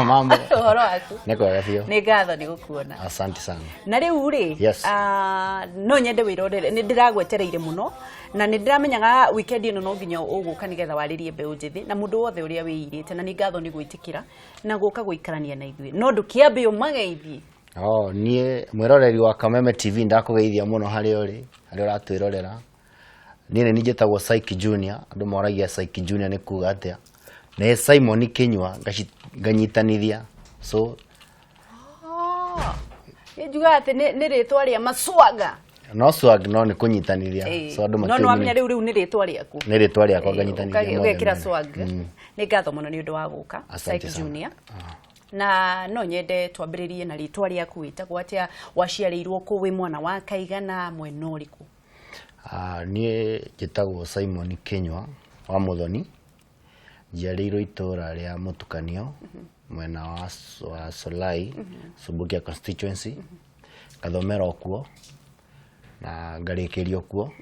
Mambo. Ũhoro waku? Nĩ kwega biũ. Nĩ ngatho nĩ gũkuona. Asante sana. Na rĩu rĩ, Yes. no nyende wĩrorere, nĩ ndĩragwetereire mũno na nĩ ndĩramenyaga weekend ĩno no nginya ũgũka nĩgetha warĩrie mbeũ njĩthĩ na mũndũ wothe ũrĩa wĩirĩte, na nĩ ngatho nĩ gwĩtĩkĩra na gũka gũikarania na ithuĩ, no ndũkĩambe ũmageithie. Oh, niĩ mwĩroreri wa Kameme TV ndakũgeithia mũno harĩa ũrĩ, harĩa ũratwĩrorera. Niĩ nĩ niĩ njĩtagwo Syke Junior, andũ moragia Syke Junior nĩ kuga atĩa. Nĩ Simon Kinyua nganyitanithia. So Nĩ njugaga atĩ nĩ rĩtwa rĩa maswaga. No swag no nĩ kũnyitanithia. So andũ no matiũĩ nĩ wamenya nĩ rĩu nĩ rĩtwa rĩaku. Nĩ rĩtwa rĩakwa nganyitanithia mothe ũgekĩra mene. swag. Nĩ ngatho mũno nĩ ũndũ wa gũka, Asante Syke sana. Junior. Na no nyende twambĩrĩrie na rĩtwa rĩaku, wĩtagwo atĩa, waciarĩirwo kũ, wĩ mwana wa kaigana, mwena ũrĩkũ? Niĩ njĩtagwo Simon Kinyua wa Muthoni, njiarĩirwo itũra rĩa Mũtukanio, mwena wa Solai, Subukia constituency, ngathomera o kuo na ngarĩkĩria o kuo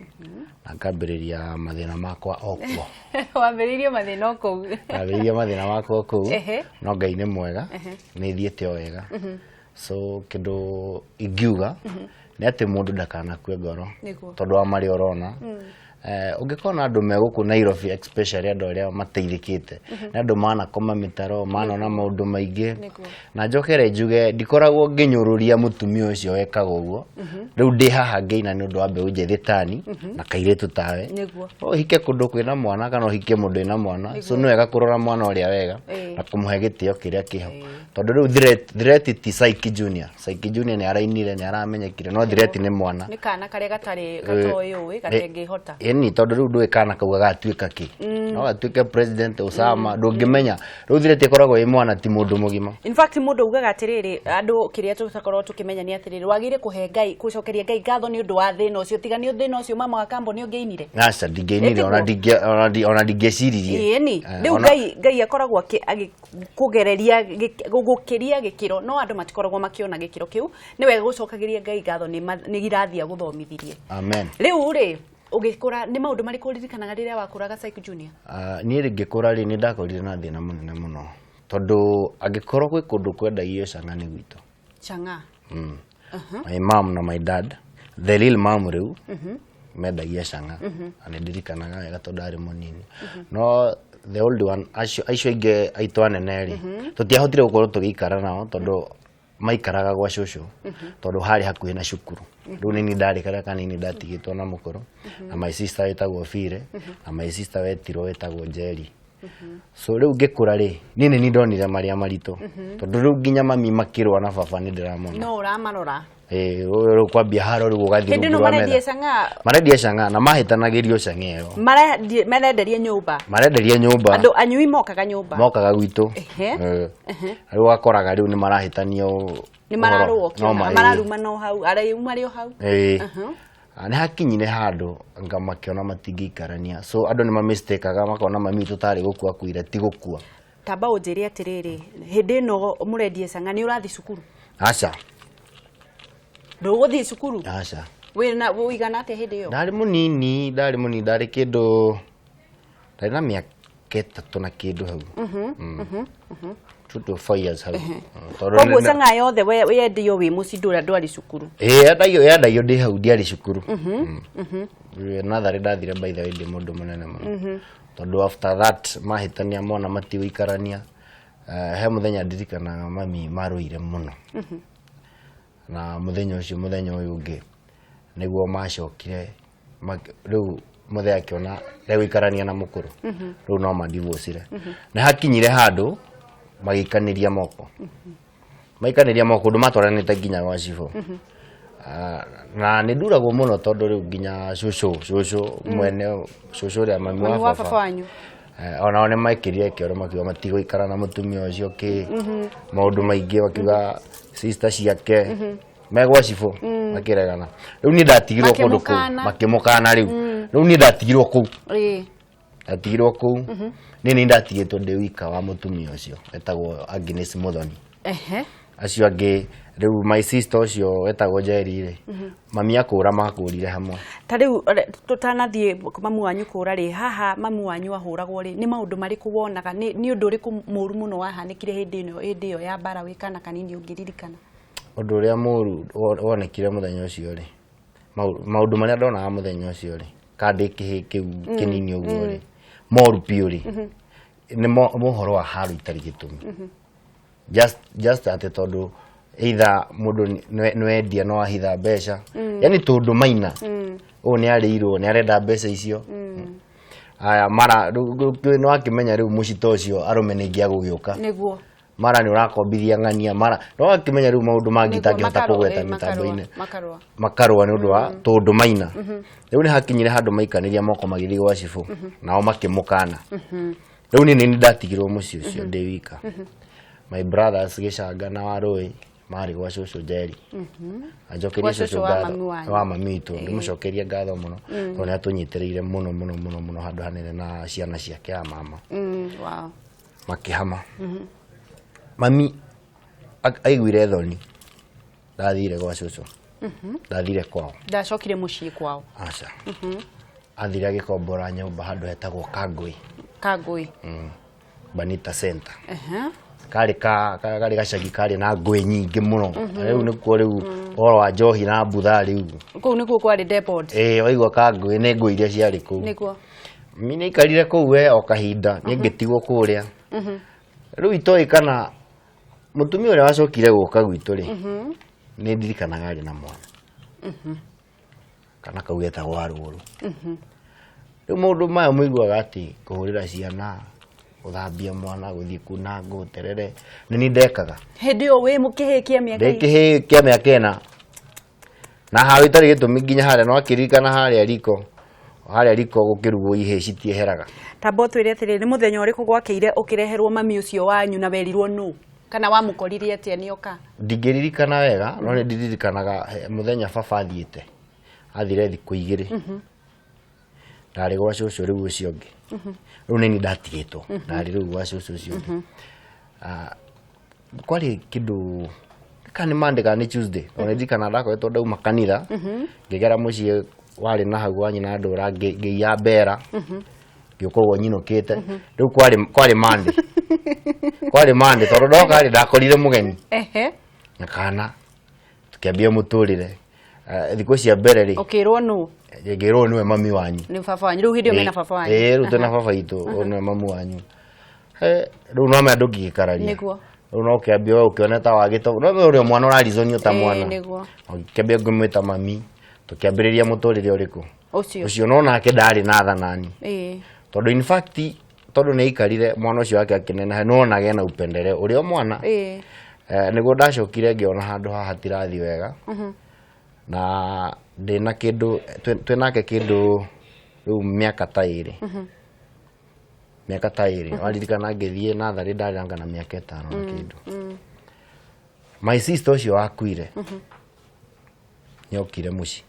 na ngambĩrĩria mathĩna makwa o kuo. Wambĩrĩirie mathĩna o kũu? Ngambĩrĩria mathĩna makwa o kũu, no Ngai nĩ mwega, nĩ thiĩte o wega. So kĩndũ ingiuga nĩ atĩ mũndũ ndakanakue ngoro tondũ wa marĩa ũrona. Ũngĩkorwo na andũ me gũkũ Nairobi, especially andũ arĩa mateithĩkĩte, nĩ andũ manakoma mĩtaro, manona maũndũ maingĩ. Na njokere njuge ndikoragwo ngĩnyũrũria mũtumia ũcio wekaga ũguo. Rĩu ndĩ haha ngĩina nĩ ũndũ wa mbeũ njĩthĩ tani na kairĩtu tawe. No ũhike kũndũ kwĩna mwana kana ũhike mũndũ wĩna mwana. So nĩ wega kũrora mwana ũrĩa wega na kũmũhe gĩtĩo kĩrĩa kĩho. Tondũ rĩu threat ti Syke Junior. Syke Junior nĩ arainire, nĩ aramenyekire, no threat nĩ mwana. Nĩ kana karĩa gatarĩ gatoĩ ũĩ, gatengĩhota. Ĩni, tondũ rĩu ndũĩ kana kau gagatuĩka kĩ. No gatuĩke president Osama, ndũngĩmenya. Rĩu threat ĩkoragwo ĩ mwana, ti mũndũ mũgima. In fact, mũndũ augaga atĩrĩrĩ, andũ kĩrĩa tũtakorwo tũkĩmenya nĩ atĩrĩrĩ, wagĩrĩire kũhe Ngai, gũcokeria Ngai ngatho nĩ ũndũ wa thĩna ũcio. Tiga nĩ thĩna ũcio, mama wa Kambo, nĩ ũngĩinire? Aca, ndingĩinire, Ĩtiguo? ona ndingĩeciririe. Ĩni, rĩu Ngai akoragwo agĩkũgereria gũkĩria gĩkĩro, no andũ matikoragwo makĩona gĩkĩro kĩu. Nĩ wega gũcokagĩria Ngai ngatho nĩ irathi agũthomithirie. Amen. Rĩu rĩ, ũgĩkũra nĩ maũndũ marĩkũ ũririkanaga rĩrĩa wakũraga, Syke Junior? Niĩ rĩ ngĩkũra rĩ, nĩ ndakorire na thĩna mũnene mũno, tondũ angĩkorwo gwĩ kũndũ kwendagio canga nĩ gwitũ. Chang'aa? My mom na my dad, the real mom, rĩu mendagia canga na nĩ ndirikanaga wega tondũ ndarĩ mũnini, no the old one, acio aingĩ aitũ anene rĩ, tũtiahotire gũkorwo tũgĩikara nao tondũ maikaraga gwa cũcũ, tondũ harĩ hakuhĩ na cukuru. Rĩu nini ndarĩ karĩa kanini ndatigĩtwo na mũkũrũ na my sister wĩtagwo Bire na my sister wetirwo wĩtagwo Njeri. So rĩu ngĩkũra rĩ, niĩ nĩ ndonire marĩa maritũ, tondũ rĩu nginya mami makĩrũa na baba nĩ ndĩramona. No ũramarora. Ĩĩ, rĩu kwambia haro rĩu ũgathiĩ Hĩndĩ ĩno rungu rwa marendia metha. cang'aa? Marendia cang'aa na mahĩtanagĩrio cang'aa ĩyo. Marenderia nyũmba? Marenderia nyũmba. Andũ anyui mokaga nyũmba? Mokaga gwitũ. Rĩu wakoraga rĩu nĩ marahĩtanio. Nĩ mararũa? No ũkĩonaga mararuma no hau arĩu marĩ o hau. Ĩĩ. Nĩ hakinyire handũ nga makĩona matingĩikarania, so andũ nĩ mamistakaga makona mami witũ tarĩ gũkua akuire, ti gũkua. Tamba ũnjĩre atĩrĩrĩ, hĩndĩ ĩno mũrendia cang'aa nĩ ũrathiĩ cukuru? Aca. Ndũgũthiĩ cukuru? Aca. Wĩna ũigana atĩa hĩndĩ ĩyo? Ndarĩ mũnini, ndarĩ mũnini, ndarĩ kĩndũ, ndarĩ na mĩaka 3 na kĩndũ hau. 2 to 4 years hau. Tondũ Koguo cang'aa yothe wendio wĩ mũciĩ ndwarĩ cukuru? Ĩĩ, yendagio ndĩ hau, ndiarĩ cukuru. Natharĩ ndathire, by the way, ndĩ mũndũ mũnene mũno, tondũ after that mahĩtania mona matigũikarania. He mũthenya ndirikanaga mami marũire mũno, na mũthenya ũcio, mũthenya ũyũ ũngĩ nĩguo macokire rĩu mũthee akĩona regũikarania na mũkũrũ, rĩu no madivocire. Nĩ hakinyire handũ magĩikanĩria moko, maikanĩria moko ũndũ matwaranĩte nginya gwa cibũ. Na nĩ nduragwo mũno tondũ rĩu nginya cũcũ mwene, cũcũ ũrĩa mami Mami wa wa baba baba wanyu. Onao nĩ mekĩrire kĩoro makiuga matigũikara na mũtumia ũcio kĩ maũndũ maingĩ, makiuga sister ciake megwa cibũ makĩregana. Rĩu niĩ ndatigirwo kũndũ kũu. Makĩmũkana. Makĩmũkana. Rĩu niĩ ndatigirwo kũu. Ndatigirwo kũu, niĩ nĩ ndatigĩtwo ndĩ wika wa mũtumia ũcio etagwo Agnes Muthoni. Acio angĩ rĩu my sister ũcio wetagwo Njeri rĩ, mami akũra makũrire hamwe. Ta rĩu tũtanathiĩ mamu wanyu kũra rĩ, haha mamu wanyu ahũragwo rĩ, nĩ maũndũ marĩkũ wonaga, nĩ ũndũ ũrĩkũ mũru mũno wahanĩkire hĩndĩ ĩno, hĩndĩ ĩyo ya mbara wĩ kana kanini ũngĩririkana? Ũndũ ũrĩa mũru wonekire mũthenya ũcio rĩ, maũndũ marĩa ndonaga mũthenya ũcio rĩ, ka ndĩ kĩhĩ kĩu kĩnini ũguo rĩ, moru biũ rĩ, nĩ mohoro wa haro itarĩ gĩtũmi. Just atĩ tondũ either mũndũ nĩwendia no ahitha mbeca, yani tũndũ maina ũũ nĩ arĩirwo nĩ arenda mbeca icio. Aya mara nĩ wakĩmenya rĩu mũcito ũcio arũme nĩ aingĩ agũgĩũka. Nĩguo. Mara nĩ ũrakombithia ng'ania, mara nĩ wakĩmenya rĩu maũndũ mangĩ itangĩhota kũgweta mĩtambo-inĩ. Makarũa nĩ ũndũ wa tũndũ maina. Rĩu nĩ hakinyire handũ maikanĩria moko magĩthiĩ gwa cibũ, nao makĩmũkana. Rĩu niĩ nĩ ndatigirwo mũciĩ ũcio ndĩ wika. My brothers Gĩcanga na Warũĩ marĩ gwa cũcũ Njeri. Anjokerie cũcũ ngatho wa mami witũ, ngĩmũcokeria ngatho mũno tondũ nĩ atũnyitĩrĩire mũno mũno mũno mũno handũ hanene na ciana ciake ya mama. Wow. Makĩhama. Mami aiguire thoni, ndathire gwa cũcũ. Ndathire kwao. Ndacokire mũciĩ kwao. Aca. Athire agĩkombora nyũmba handũ hetagwo Kangũi. Kangũi. Banita Center. Karĩ karĩ gacagi karĩ na ngũĩ nyingĩ mũno. Rĩu nĩkuo rĩu ũhoro wa njohi na mbutha rĩu. Kũu nĩkuo kwarĩ depot. Ĩĩ, waigua Kangũi nĩ ngũĩ iria ciarĩ kũu. Nĩguo. Mami nĩ aikarire kũu we o kahinda, niĩ ngĩtigwo kũrĩa. Rĩu itoĩ kana mũtumia ũrĩa wacokire gũka gwitũ rĩ, nĩ ndirikanaga arĩ na mwana. Kana kau getagwo Warũrũ. Rĩu maũndũ maya mũiguaga atĩ kũhũrĩra ciana, gũthambia mwana, gũthiĩ kuna ngũ, terere, nĩ niĩ ndekaga. Hĩndĩ ĩyo wĩ kĩhĩĩ kĩa mĩaka Ndĩ kĩhĩĩ kĩa mĩaka ĩna. Na haro itarĩ gĩtũmi nginya harĩa, no akĩririkana harĩa riko. Harĩa riko gũkĩrugwo ihĩĩ citieheraga. Tamba ũtwĩre atĩrĩrĩ, nĩ mũthenya ũrĩkũ gwakĩire ũkĩreherwo mami ũcio wanyu na werirwo nũ? Kana wamũkorire atĩa nĩoka? Ndingĩririkana wega, no nĩ ndirikanaga mũthenya baba athiĩte. Athire thikũ igĩrĩ. Ndarĩ gwa cũcũ rĩu ũcio ũngĩ. Rĩu nĩ niĩ ndatigĩtwo. Ndarĩ rĩu gwa cũcũ ũcio ũngĩ. Kwarĩ kĩndũ kana nĩ Monday kana nĩ Tuesday. Ona ndirikana ndakoretwo ndauma kanitha, ngĩgera mũciĩ warĩ na hau wa nyina ndũra, ngĩiya mbera, ngĩũka ũguo nyinũkĩte. Rĩu kwarĩ Monday. Kwarĩ Monday tondũ ndoka rĩ ndakorire mũgeni. Na kana tũkĩambia mũtũrĩre. Thikũ cia mbere rĩ, Ũkĩrwo nũ? Ngĩrwo nĩwe mami wanyu. Nĩ baba wanyu. Rĩu hĩndĩ ĩyo mena baba wanyu. Ĩĩ, rĩu twĩna baba witũ, ũyũ nĩwe mamu wanyu. Rĩu no mea ndũngĩgĩkararia. Nĩguo. Rĩu no ũkĩambia we ũkĩone ta wagĩte, no we ũrĩa mwana ũrarizonio ta mwana. Nĩguo. Ũkĩambia ngĩmwĩta mami, tũkĩambĩrĩria mũtũrĩre ũrĩkũ? Ũcio. Ũcio no nake ndarĩ na tha nani. Tondũ in fact, tondũ nĩ aikarire mwana ũcio wake akĩneneha, nĩ wonaga ena upendeleo ũrĩa mwana. Nĩguo ndacokire ngĩona handũ haha hatirathiĩ wega. Na ndĩna kĩndũ, twĩnake kĩndũ rĩu mĩaka ta ĩrĩ. Mĩaka ta ĩrĩ. Waririkana ngĩthiĩ natharĩ ndarĩ anga na mĩaka ĩtano na kĩndũ. My sister ũcio wakuire. Nĩokire mũciĩ.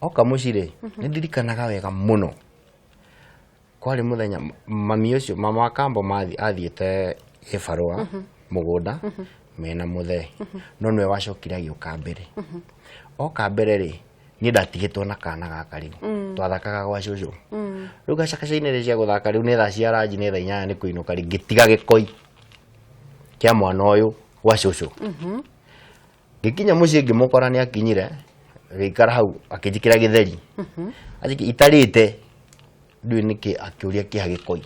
Oka mũciĩ rĩ, nĩ ndirikanaga wega mũno. Kwarĩ mũthenya mami ũcio, mama wa Kambo athiĩte gĩbarũa mũgũnda mena mũthee. No nĩwe wacokire agĩũka mbere. Oka mbere rĩ, niĩ ndatigĩtwo na kana gaka rĩu. Twathakaga gwa cũcũ. Rĩu gacakaca-inĩ rĩ cia gũthaka rĩu nĩ thaa cia ranji, nĩ thaa inyanya nĩ kũinũka rĩ, ngĩtiga gĩkoi kĩa mwana ũyũ gwa cũcũ. Ngĩkinya mũciĩ ngĩmũkora nĩ akinyire, agĩikara hau akĩnjĩkĩra gĩtheri. Anjĩkĩra itarĩte, ndiũĩ nĩkĩ akĩũria kĩha gĩkoi.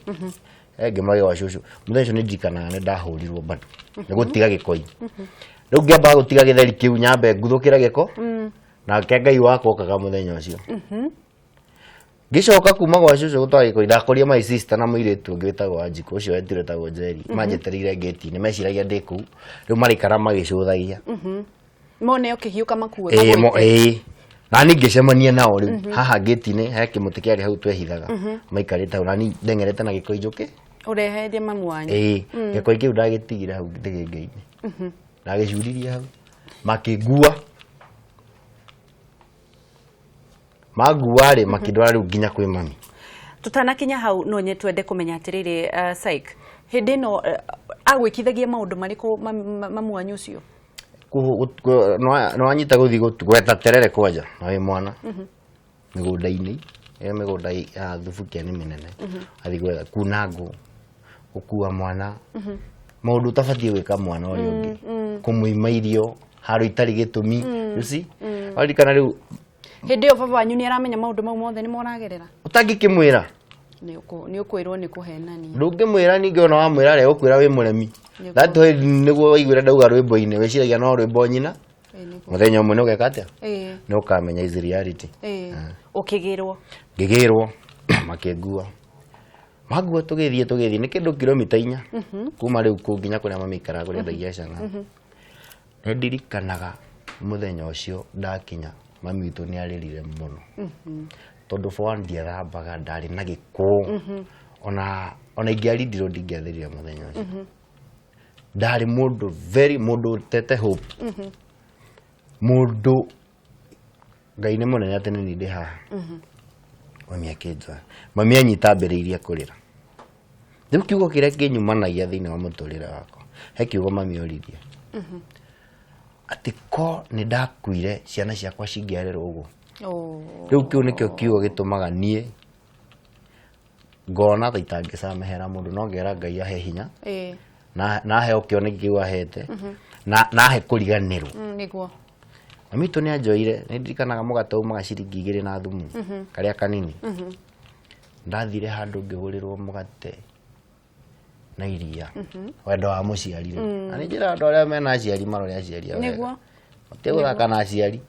Ngĩmwĩra gwa cũcũ. Mũthenya ũcio nĩ ndirikanaga nĩ ndahũrirwo bado nĩ gũtiga gĩkoi. Rĩu ngĩamba gũtiga gĩtheri kĩu nyambe nguthũkĩre gĩko, nake Ngai wakwa okaga mũthenya ũcio. Ngĩcoka kuma gwa cũcũ gũtwara gĩkoi, ndakorire my sister na mũirĩtu ũngĩ wĩtagwo Wanjikũ, ũcio wetirwo wĩtagwo Njeri, manjetereire ngĩti-inĩ, meciragia ndĩ kũu, rĩu maraikara magĩcũthagia. Mone ũkĩhiũka makue, Ĩĩ, magwĩte. ĩĩ. Na niĩ ngĩcemania nao rĩu, haha ngĩti-inĩ, he kĩmũtĩ kĩarĩ hau twehithaga. Maikarĩte hau, na niĩ ndeng'erete na gĩkoi njũkĩ. Ũreherie mamu wanyu. Ĩĩ, gĩkoi kĩu ndagĩtigire hau thĩgĩngĩ-inĩ. Ndagĩcuririe hau. Makĩngua. Mangua rĩ, makĩndwara rĩu nginya kwĩ mami. Tutanakinya hau no nye twende kũmenya atĩrĩrĩ, Syke, hĩndĩ ĩno Agwĩkithagia maũndũ marĩkũ mamu wanyu ũcio? Nĩwanyita gũthiĩ gwetha terere kwanja na wĩ mwana mĩgũnda-inĩ ĩyo, mĩgũnda ya Thubukia nĩ mĩnene, athiĩ gwetha kuna ngũ, gũkua mwana, maũndũ ũtabatiĩ gwĩka mwana ũrĩa ũngĩ, kũmũima irio handũ itarĩ gĩtũmi, you see, waririkana rĩu. Hĩndĩ ĩyo baba wanyu nĩ aramenya maũndũ mau mothe nĩ moragerera? Ũtangĩkĩmwĩra. Nĩ ũkwĩrwo nĩ kũhenania. Ndũngĩmwĩra, ningĩ ona wamwĩra rĩ, ũkwĩra wĩ mũremi. Nĩguo. That way nĩguo waiguĩra ndauga rwĩmbo-inĩ, wĩciragia no rwĩmbo nyina. Nĩguo. Mũthenya ũmwe nĩ ũgeka atĩa? Ĩĩ. Nĩ ũkamenya is reality. Ĩĩ. Ũkĩgĩrwo. Ngĩgĩrwo, makĩngua, mangua, tũgĩthiĩ nĩ kĩndũ kilomita 4 kuma rĩu kũu nginya kũrĩa mami aikaraga, kũrĩa endagia cang'aa. Nĩ ndirikanaga mũthenya ũcio ndakinya, mami witũ nĩ arĩrire mũno, tondũ for one ndiethambaga, ndarĩ na gĩko, ona ingĩarindirwo ndingĩathirire mũthenya ũcio. Ndarĩ mũndũ very mũndũ ũtete hope, mũndũ Ngai nĩ mũnene atĩ nĩ niĩ ndĩ haha. Mami akĩnjoya, mami anyita ambĩrĩirie kũrĩra. Rĩu kiugo kĩrĩa kĩnyumanagia thĩinĩ wa mũtũrĩre wakwa, he kiugo mami oririe atĩ ko nĩ ndakuire ciana ciakwa cingĩarerwo ũguo. Oh. Rĩu kĩu nĩkĩo kiugo gĩtũmaga niĩ ngona ta itangĩcamehera mũndũ, no ngera Ngai ahe hinya na aheo kĩoneki kĩu ahete na ahe kũriganĩrwo. Nĩguo. Mami witũ nĩ anjoire. Nĩ ndirikanaga mũgate umaga ciringi 2 na thumu karĩa kanini. Ndathire handũ ngĩgũrĩrwo mũgate na iria, wendo wa mũciari rĩu. Na nĩ njĩra andũ arĩa mena aciari marore aciari ao wega. Matige gũthaka na aciari.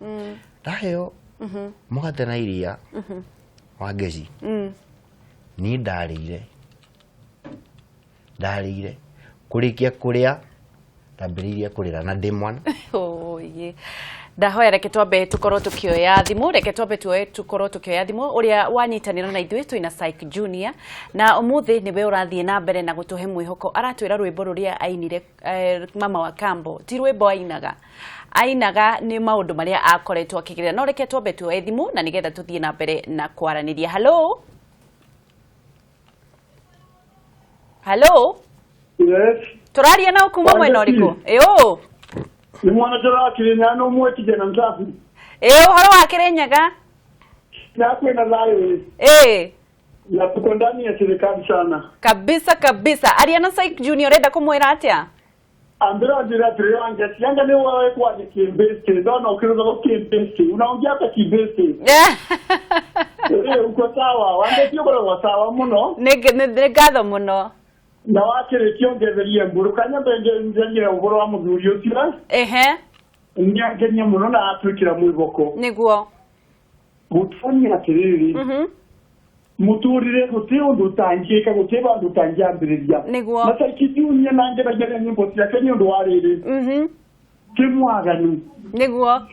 Ndaheo mũgate na iria wa ngeci, niĩ ndarĩire, kũrĩkia kũrĩa ndambĩrĩirie kũrĩra na ndĩ mwana. Oye. Ndahoya reke twambe tukorwo tukioya thimu, reke twambe tuoe, tukorwo tukioya thimu uria wanyitanira na ithuĩ. Twina Syke Junior na umuthi niwe urathie na mbere na gutuhe mwihoko. Aratwira rwimbo ruria ainire, mama wa Kambo ti rwimbo ainaga, ainaga nĩ maũndũ marĩa akoretwo akĩgerera. No reke twambe tuoe thimu na nigetha tuthie na mbere na kwaranĩria. Hello, hello. Yes. Tũraria nao kuma mwena ũrĩkũ? Ĩũ. Ni mwana tũra Kĩrĩnyaga no mwe kijana msafi. Ĩ, ũhoro wa Kĩrĩnyaga? Na kwenda thayũ. Ĩ. Na tuko ndani ya serikali sana. Kabisa kabisa. Aria na Syke Junior, ũrenda kũmwĩra atĩa? Ambira njira atĩrĩ, wange yanga ni wewe kwa ni kimbeste. Ndona ukiruza kwa kimbeste. Unaongea hata kimbeste. Eh, uko sawa. Wange sio kwa sawa muno. Nĩ ngatho mũno. Na wakĩrĩkia ongererie mburu kanyambe njengire ũhoro wa mũthuri ũcio. Nĩangenia mũno na atwĩkĩra mwĩhoko. Gũtuonia atĩrĩrĩ, mũtũrĩre gũtirĩ ũndũ ũtangĩka, gũtirĩ vandũ ũtangĩambĩrĩria. Na Syke Junior na ngeragia nyĩmbo ciake nĩ ũndũ wa rĩrĩ, ti mwaganu.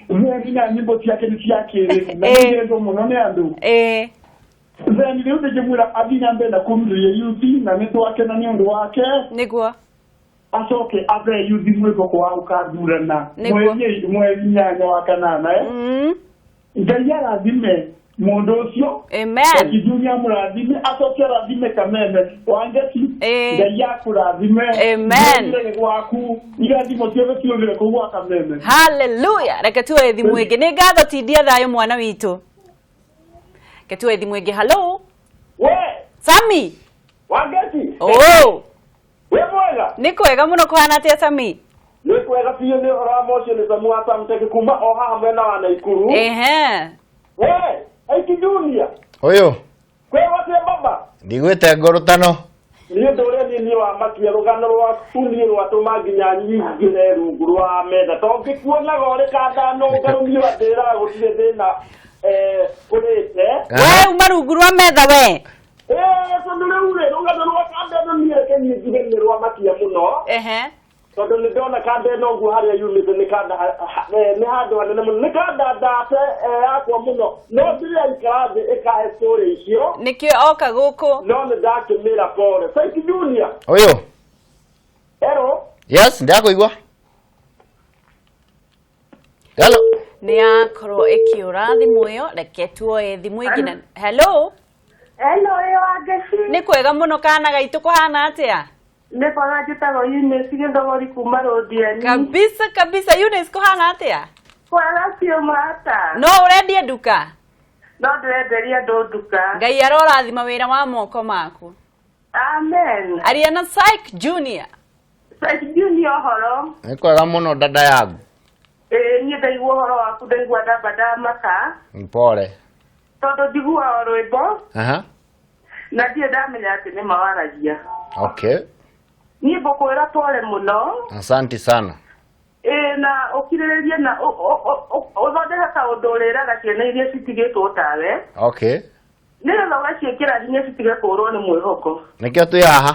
Then na nyĩmbo ciake nĩ cia kĩrĩu na nĩendwo mũno nĩ andũ. Then rĩu ndĩngĩmwĩra athiĩ na mbere na kũmĩrĩria yuthi na nĩ twakena nĩ ũndũ wake. Acoke abe yuthi mwĩhoko wa gũkathurana mweri 8 wa kanana, eh? Ngai arathime mũndũ ũcio. Amen. Junior amũrathime, acoke arathime Kameme Wangeci. Ngai akũrathime. Amen. Ngai gwaku irathimo ciothe ciũthire kũu gwa Kameme. Hallelujah. Reke tuoe thimũ ĩngĩ. Nĩ ngatho, tindia thayũ mwana witũ. Reke tuoe thimũ ĩngĩ. Hello. We. Sami. Wangeci. Oh. We mwega? Nĩ kwega mũno, kũhana atĩa Sami? Nĩ kwega biũ, nĩ ũhoro wa mocio, nĩ Samu wa Samtech kuma o haha mwena wa Naikuru. We Aiki Junior. Ũyũ. Kwĩ gwatia baba? Ndigwĩte ngũrũtano. Nĩ ũndũ ũrĩa niĩ wa makia rũgano rwaku niĩ rwatũma nginya nyingĩre rungu rwa metha, to ngĩkuonaga ũrĩ kandano ngarũmio ndĩraga gũtirĩ thĩna, ũrĩte. We uma rungu rwa metha we. Ĩĩ, tondũ rĩu rĩ, rũgano rwa kandano niĩ reke niĩ njuge nĩ rwa makia mũno. Tondũ nĩ ndona kanda ĩno ũguo harĩa yumĩte nĩ kanda nĩ handũ hanene mũno, nĩ kanda ndate, yakwa mũno, no ndirĩ aikara thĩ ĩkahe story icio. Nĩkĩo oka gũkũ. No nĩ ndakĩmĩra pole Syke Junior. Ũyũ. Hello. Yes, ndakũigua. Hello. Nĩ yakorwo ĩkĩũra thimũ ĩyo, reke tuoe thimũ ĩngĩ na hello. Hello, ĩ Wangeci. Nĩ kwega mũno, kana gaitũ, kũhana atĩa? Nĩ kwaga njĩtagwo Eunice Gĩthogori kuma Rũndieni. Kabisa kabisa. Eunice kũhana atĩa? Kwega biũ mũrata. No ũrendia nduka? No ndĩrenderia andũ nduka. Ngai arorathima wĩra wa moko maku. Amen. Aria na Syke Junior. Syke Junior ũhoro. Nĩ kwega mũno dada yangu. Ĩĩ niĩ ndaigua ũhoro waku ndaigua ndamba ndamaka. Pole. Tondũ njiguaga rwĩmbo. Aha. Na ndirĩ ndamenya atĩ nĩ mawaragia. Okay. Niĩ ngũkwĩra pole mũno. Asante sana. Ĩĩ na ũkirĩrĩrie na ũthondeke kaũndũ ũrĩraga ciana iria citigĩtwo tawe. Okay. Nĩgetha ũgaciĩkĩra hinya citige kũũrwo nĩ mwĩhoko. Nĩkĩo twĩ haha.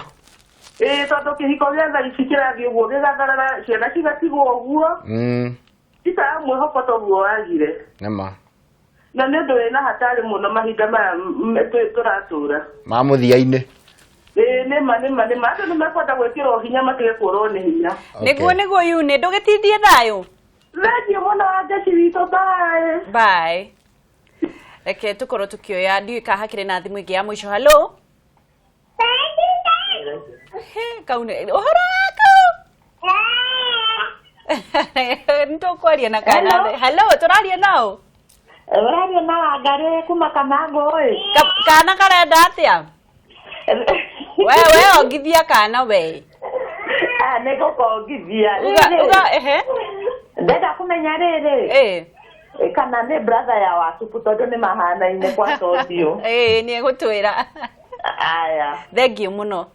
Ĩĩ tondũ kĩhiko gĩa thaa ici kĩrathiĩ ũguo gĩgatharara ciana cigatigwo ũguo. Cikaga mwĩhoko toguo wagire. Nĩma. Na nĩ ũndũ wĩna hatari mũno mahinda maya tũratũra. Ma mũthia-inĩ. Ĩĩ nĩma nĩma nĩma andũ nĩmekwenda gwĩkĩrwo hinya matige kũũrwo nĩ hinya. Nĩguo nĩguo Eunice ndũgĩtindie thayũ. Thengiũ mũno Wangeci witũ, bye. Bye. Reke tũkorwo tũkĩoya ndiũĩ kana hakĩrĩ na thimũ ĩngĩ ya mũico. Hello. He kau nĩ ũhoro waku? Nĩtũkwaria na kana. Hello, tũraria nao? Ũraria na Wangarĩ kuma Kamangũ ĩ. Kana karenda atĩa? We ongithia kana we. Ah nĩ ngũkongithia. Uga ehe. Ndenda kũmenya rĩrĩ. Eh. Kana nĩ brother ya Wasupu tondũ nĩ mahanaine kwa tondũ. Ĩĩ nĩ egũtwĩra. Aya. Thengiũ mũno.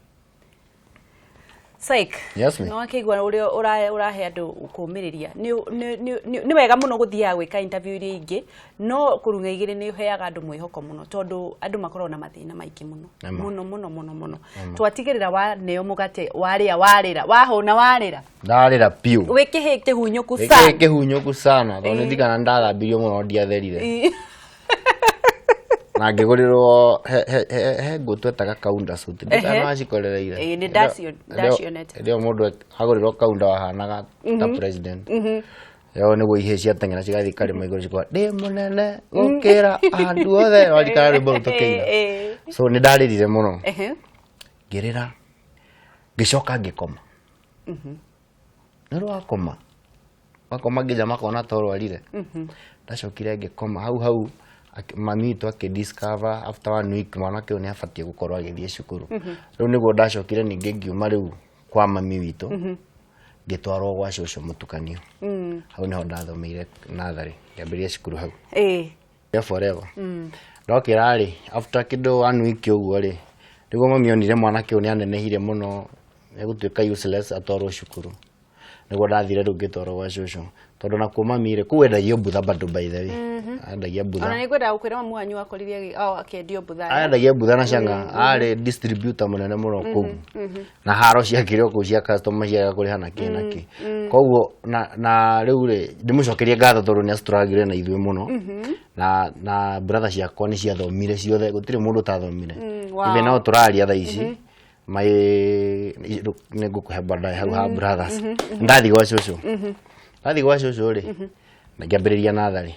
Syke. Yes, no akĩigua ũrĩa ũrahe andũ kũũmĩrĩria. Nĩ wega mũno gũthiaga gwĩka interview iria ingĩ, no kũrung'a igĩrĩ nĩ ũheaga andũ mwĩhoko mũno tondũ andũ makoragwo na mathĩna maingĩ mũno. Mũno mũno mũno mũno. Twatigĩrĩra waneo mũgate warĩa warĩra, wahũna warĩra. Ndarĩra piũ. Wĩ kĩhĩ kĩhunyũku sana. Wĩ kĩhunyũku sana tondũ ndirikana ndathambirio mũno ndiatherire. Na ngĩgũrĩrwo he nguo twetaga kaunda suit. Ndikana wacikorereire. Ĩĩ nĩ ndacionete. Rĩo mũndũ agũrĩrwo kaunda wahanaga ta president. Yo nĩguo ihĩ ciateng'era cigathiĩ karĩma igũrũ cikoiga ndĩ mũnene gũkĩra andũ othe. Waririkana rwĩmbo rũu tũkĩina. So nĩ ndarĩrire mũno. Ngĩrĩra. Ngĩcoka ngĩkoma. Nĩ wakoma. Wakoma nginya makona ta ũrwarire. Ndacokire ngĩkoma hau hau. Mami witũ akĩ discover after 1 week mwanake ũyũ nĩ abatiĩ gũkorwo agĩthiĩ cukuru. Rĩu nĩguo ndacokire ningĩ ngiuma rĩu kwa mami witũ ngĩtwarwo gwa cũcũ mũtukanio. Hau nĩho ndathomeire natharĩ, ngĩambĩrĩria cukuru hau. Ya forever. Ndokĩra rĩ after kĩndũ 1 week ũguo rĩ nĩguo mami onire mwanake ũyũ nĩ anenehire mũno egũtuĩka useless atwarwo cukuru. Nĩguo ndathire rĩu ngĩtwarwo gwa cũcũ tondũ nakuo mami rĩ kũu endagio mbutha bado by the way. Endagia mbutha. Ona nĩngwenda gũkwĩra mamu wanyu akorire akĩendio mbutha. Endagia mbutha na canga, arĩ distributor mũnene mũno kũu. Na haro ciakĩrĩ o kũu cia customer ciaga kũrĩha na kĩ na kĩ. Koguo na rĩu rĩ ndĩmũcokerie ngatho tondũ nĩ astruggle na ithuĩ mũno. Na brother ciakwa nĩ ciathomire ciothe gũtirĩ mũndũ ũtathomire. Even no tũraria thaa ici. My nĩ ngũkũhe baadaye hau ha brothers. Ndathiĩ gwa cũcũ. Ndathiĩ gwa cũcũ rĩ na ngĩambĩrĩria natharĩ.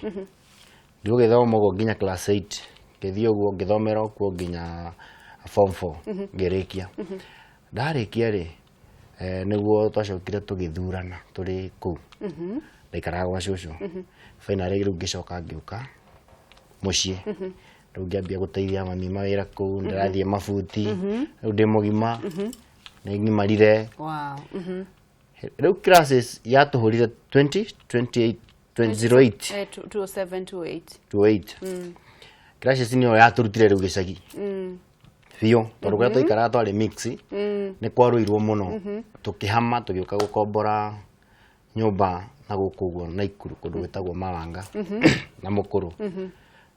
Ngĩgĩthoma ũguo nginya class 8. Ngĩthiĩ ũguo ngĩthomera kuo nginya form 4 ngĩrĩkia. Ndarĩkia rĩ nĩguo twacokire tũgĩthurana tũrĩ kũu. Ndaikaraga gwa cũcũ. Finally rĩu ngĩcoka ngĩũka mũciĩ. Rĩu ngĩambia gũteithia mami mawĩra kũu, ndĩrathiĩ mabuti, rĩu ndĩ mũgima, nĩ ng'imarire. Rĩu classes yatũhũrire 20, 28, 2008. 2007, 2008. 2008. Classes nĩyo yatũrutire rĩu gĩcagi. Biũ, tondũ kũrĩa twaikaraga twarĩ mix, nĩ kwarũirwo mũno. Tũkĩhama tũgĩũka gũkombora nyũmba na gũkũ ũguo Naikuru kũndũ gwĩtagwo Maranga na Mũkũrũ.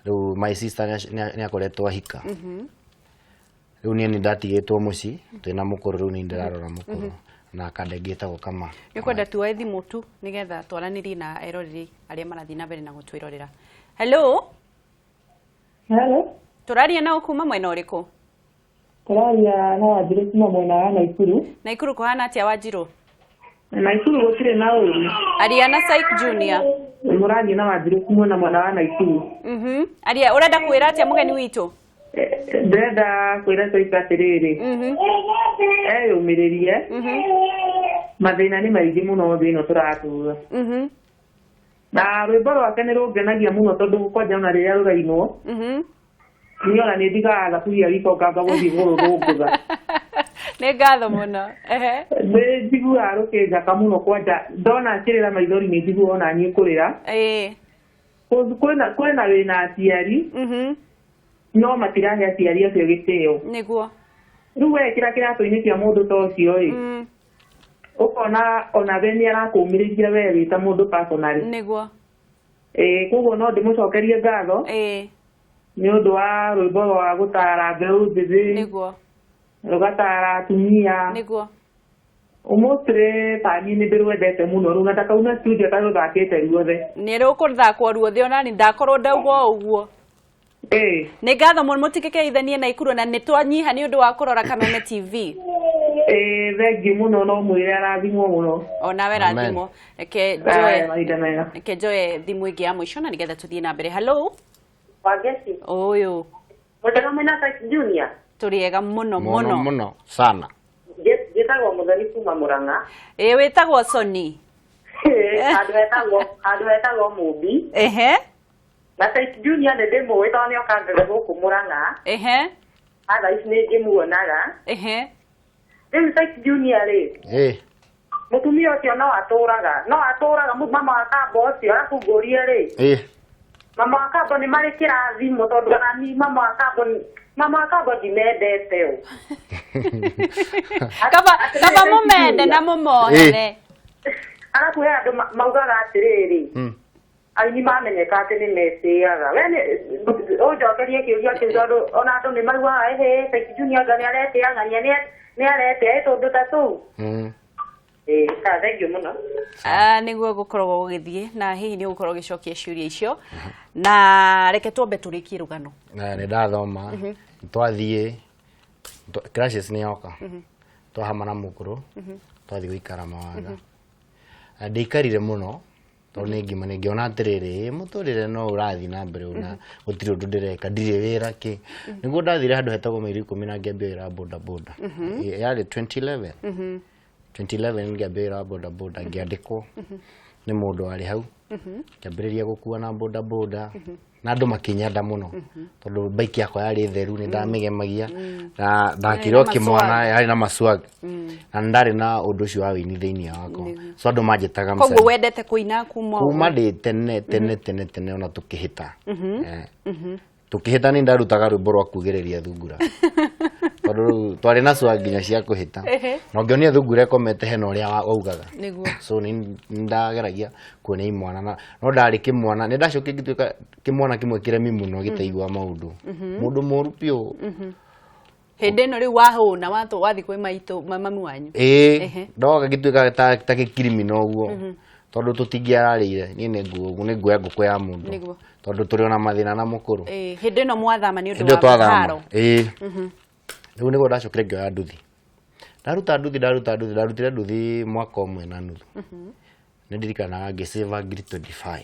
Rĩu my sister nĩ akoretwo ahika. Rĩu niĩ nĩ ndatigĩtwo mũciĩ twĩna Mũkũrũ, rĩu nĩ ndĩrarora Mũkũrũ na kanda ĩngĩ ĩtagwo Kama. Nĩ kwenda tuoe thimũ tu nĩgetha twaranĩrie na eroreri arĩa marathiĩ na mbere na gũtwĩrorera. Hello. Hello. Tũraria nao kuma mwena ũrĩkũ? Tũraria na Wanjirũ kuma mwena wa Naikuru. Naikuru kũhana atĩa Wanjirũ? Naikuru gũtirĩ na ũru. Aria na Syke Junior. Mũraria na Wanjirũ kuma na mwena wa Naikuru. Aria, ũrenda kwĩra atĩa mũgeni witũ? Ndĩrenda kwĩra Syke atĩrĩrĩ. Eyũmĩrĩrie. Mathĩna nĩ maingĩ mũno thĩ ĩno tũratũra. Na rwĩmbo rwake nĩ rũngenagia mũno tondũ kwanja ona rĩrĩa rũrainwo. Niĩ ona nĩ ndigaga thaburia riko ngamba gũthiĩ kũrũthũngũtha. Nĩ ngatho mũno. Ehe. Nĩ njiguaga rũkĩnjaka mũno kwanja ndona akĩrĩra maithori nĩ njiguaga ona niĩ kũrĩra. Kwĩna kwĩna wĩna aciari no matirahe aciari acio gĩtĩo. Nĩguo. Rĩu wekĩra kĩratũ-inĩ kĩa mũndũ ta ũcio ĩ, ũkona ona we nĩ arakũmĩrĩria we wĩ ta mũndũ personally. Nĩguo. Koguo no ndĩmũcokerie ngatho. Nĩ ũndũ wa rwĩmbo rwa gũtara mbeũ njĩthĩ. Nĩguo. Rũgatara atumia. Nĩguo. Mostly ta niĩ nĩ ndĩrwendete mũno rĩu na ndakauma studio tarũthakĩte ruothe. Nĩ rũkũthakwo ruothe ona nĩ ndakorwo ndauga o ũguo. Nĩ ngatho mũno mũtigĩkeithanie na Ikuru na nĩ twanyiha nĩ ũndũ wa kũrora Kameme TV. Thengiũ mũno no mwĩre arathimwo mũno. Onawe rathimwo. Reke njoe mahinda mega. Reke njoe thimũ ĩngĩ ya mũico na nĩgetha tũthiĩ na mbere. Hello. Wangeci. Ũyũ. Mũtego mwĩna Saik Junior. Tũrĩ ega mũno mũno. Mũno sana. Njĩtagwo Mũthoni kuma Mũrang'a. Ĩĩ wĩtagwo Soni. Handũ hetagwo Mũmbi. Ehe. Na Saik Junior nĩ ndĩmũĩ tondũ nĩ okangaga gũkũ Mũrang'a. Ehe. Thaa ici nĩ ngĩmuonaga. Ehe. Rĩu Saik Junior rĩ. Mũtumia ũcio no atũraga. No atũraga mama wa Kambo ũcio arabu ngũrie rĩ. Mama wa Kambo nĩ marĩ kĩrathimo tondũ ona niĩ mama wa Kambo ndimendete ũ. Kaba mũmende na mũmohere. Arabu he andũ maugaga atĩrĩrĩ. Aini mamenyeka atĩ nĩ metĩaga. We nĩ ũnjokerie kĩũria kĩu tondũ ona andũ nĩ maugaga ehe Saik Junior anga nĩ aretĩa ng'ania nĩ aretĩa tũndũ ta tũu. Thengiũ mũno. Nĩguo gũkoragwo gũgĩthiĩ na hihi nĩ ũgũkorwo ũgĩcokia ciũria icio na reke twambe tũrĩkie rũgano. Nĩ ndathoma twathiĩ crisis nĩ yoka twahama na mũkũrũ twathiĩ gũikara Mawanga. Ndĩikarire mũno tondũ nĩ ngima nĩ ngĩona atĩrĩrĩ mũtũrĩre no ũrathiĩ na mbere na gũtirĩ ũndũ ndĩreka ndirĩ wĩra kĩ. Nĩguo ndathire handũ hetagwo Maili 10 na ngĩambia wĩra wa boda boda. Yarĩ 2011. 2011 ngĩambia wĩra wa boda boda ngĩandĩkwo nĩ mũndũ warĩ hau. Ngĩambĩrĩria gũkua na boda boda na andũ makĩnyenda mũno tondũ bike yakwa yarĩ theru nĩ ndamĩgemagia na ndakĩrĩ o kĩmwana yarĩ na maswag na ndarĩ na ũndũ ũcio wa wĩini thĩinĩ wakwa so andũ manjĩtaga msanii. Koguo wendete kũina kuma kuma ndĩ tene tene tene tene ona tũkĩhĩta. Tũkĩhĩta nĩ ndarutaga rwĩmbo rwa kugĩrĩria thungura tondũ twarĩ na swag nginya cia kũhĩta na ũngĩonia thungura ĩkomete hena ũrĩa waugaga. So nĩ ndageragia kuonia imwana na no ndarĩ kĩmwana nĩ ndacokire ngĩtuĩka kĩmwana kĩmwe kĩremi mũno gĩtaigua maũndũ mũndũ mũru biũ. Hĩndĩ ĩno rĩu wahũna wathiĩ kwĩ maitũ mami wanyu. Ĩĩ ndoka ngĩtuĩka ta gĩkirimino ũguo tondũ tũtingĩararĩire niĩ nĩ nguoya ngũkũ ya mũndũ tondũ tũrĩ ona mathĩna na mũkũrũ. Hĩndĩ ĩno mwathama nĩ ũndũ wa haro. Ĩĩ. Rĩu nĩguo ndacokire ngĩoya nduthi. Ndaruta nduthi ndarutire nduthi mwaka ũmwe na nuthu. Nĩ ndirikanaga ngĩsave ngiri 25.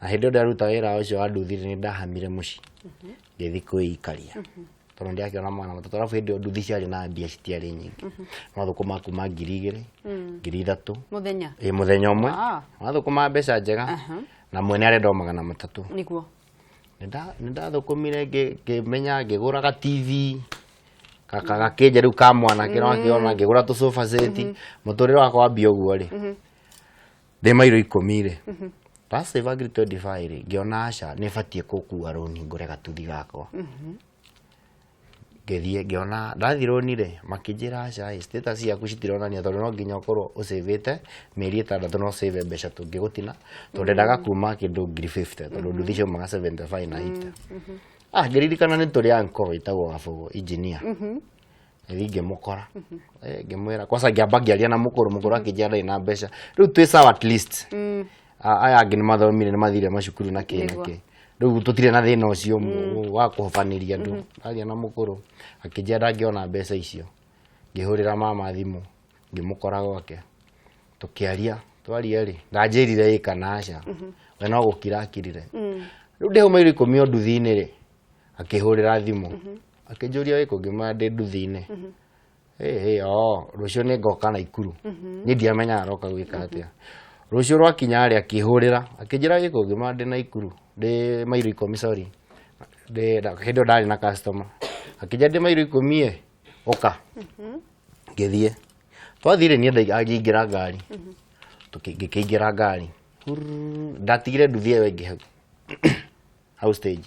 Na hĩndĩ ĩyo ndaruta wĩra ũcio wa nduthi nĩ ndahamire mũciĩ. Ngĩthiĩ kwĩikaria. Tondũ ndiakĩona magana matatũ arabu hĩndĩ ĩyo nduthi ciarĩ na mbia citiarĩ nyingĩ. Mathũkũma kuma 2,000, 3,000. Mũthenya? Ĩĩ mũthenya ũmwe. Mathũkũma mbeca njega na mwene arenda o magana matatũ. Nĩguo. Nĩ ndathũkũmire ngĩmenya ngĩgũra ga TV gakĩnja rĩu ka mwanake no akĩona ngĩgũra tũ sofa set mũtũrĩre wakwa wambia ũguo rĩ. Ndĩ mairo 10 rĩ. Ndasave ngiri 25 rĩ ngĩona aca nĩ batiĩ gũkua rũni ngũre gatuthi gakwa. Ngĩthiĩ ngĩona ndathiĩ rũni rĩ makĩnjĩra aca status yaku citironania tondũ no nginya ũkorwo ũcĩvĩte mĩeri 6 no ũcĩve mbeca tũngĩgũtina tondũ ndendaga kuma kĩndũ ngiri 50 tondũ nduthi ciaumaga 75 na 80. Ngĩririkana nĩ tũrĩ uncle wĩtagwo Gabũgũ engineer. Ngĩthiĩ ngĩmũkora ngĩmwĩra kwanza ngĩamba ngĩaria na mũkũrũ mũkũrũ akĩnjĩra ndarĩ na mbeca rĩu twĩ sawa at least. Aya angĩ nĩ mathomire nĩ mathire macukuru na kĩ na kĩ. Rĩu tũtirĩ na thĩna ũcio wa kũhobanĩria andũ. Ndaria na mũkũrũ akĩnjĩra ndangĩona mbeca icio. Ngĩhũrĩra mama thimũ ngĩmũkora gwake tũkĩaria twaria rĩ ndanjĩrire ĩ kana aca we no gũkira akirire. Rĩu ndĩ hau mairo 10 o nduthi-inĩ rĩ akĩhũrĩra thimũ Akĩnjũria wĩ kũ, ngĩmwĩra ndĩ nduthi-inĩ. Ĩ oh, rũciũ nĩ ngoka Naikuru. Niĩ ndiamenyaga aroka gwĩka atĩa. Rũciũ rwakinya rĩ, akĩhũrĩra, akĩnjĩra wĩ kũ, ngĩmwĩra ndĩ Naikuru, ndĩ mairo 10, sorry. Ndĩ hĩndĩ ĩyo ndarĩ na customer. Akĩnjĩra ndĩ mairo 10 ĩ, ũka. Ngĩthiĩ. Twathire niĩ ngĩingĩra ngari. Ngĩkĩingĩra ngari. Ndatigire nduthi ĩyo ĩngĩ hau. Hau stage.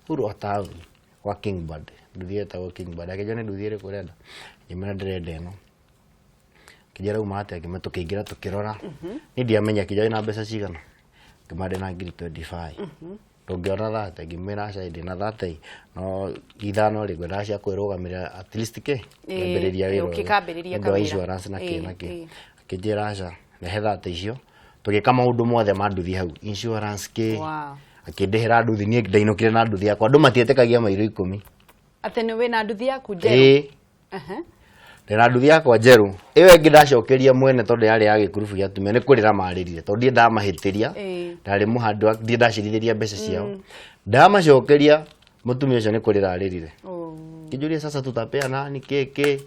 Huru o taũni kwa Kingbird. Nduthi ĩtagwo Kingbird. Akĩnjĩra nĩ nduthi ĩrĩkũ ũrenda. Ngĩmwĩra ndĩrenda ĩno. Akĩnjĩra uma atĩa, ngĩmwĩra tũkĩingĩra tũkĩrora. Niĩ ndiamenya, akĩnjĩra wĩna mbeca cigana. Ngĩmwĩra ndĩna ngiri 25. Ndũngĩona 30, ngĩmwĩra aca ndĩna 30 no ithano rĩ, ngwendaga cia kwĩrũgamĩrĩra at least kĩ ngĩambĩrĩria wĩra ũyũ. Nĩ ũndũ wa insurance na kĩ na kĩ. Akĩnjĩra aca, rehe 30 icio, tũgĩka maũndũ mothe ma nduthi hau, insurance kĩ. Akĩndĩhĩra nduthi, niĩ ndainũkire na nduthi yakwa. Andũ matietĩkagia mairo 10. Atĩ nĩ wĩna nduthi yaku njerũ? Ĩĩ. Ndĩna nduthi yakwa njerũ. Ĩyo ĩngĩ ndacokeria mwene tondũ yarĩ ya gĩkurubu gĩa atumia, nĩ kũrĩra marĩrire tondũ ndiĩ ndamahĩtĩria. Ndarĩ mũhandũ wa, ndiĩ ndacirithĩria mbeca ciao. Ndamacokeria mũtumia ũcio nĩ kũrĩra arĩrire. Kĩnjũria sasa tutapea nani kĩ kĩ.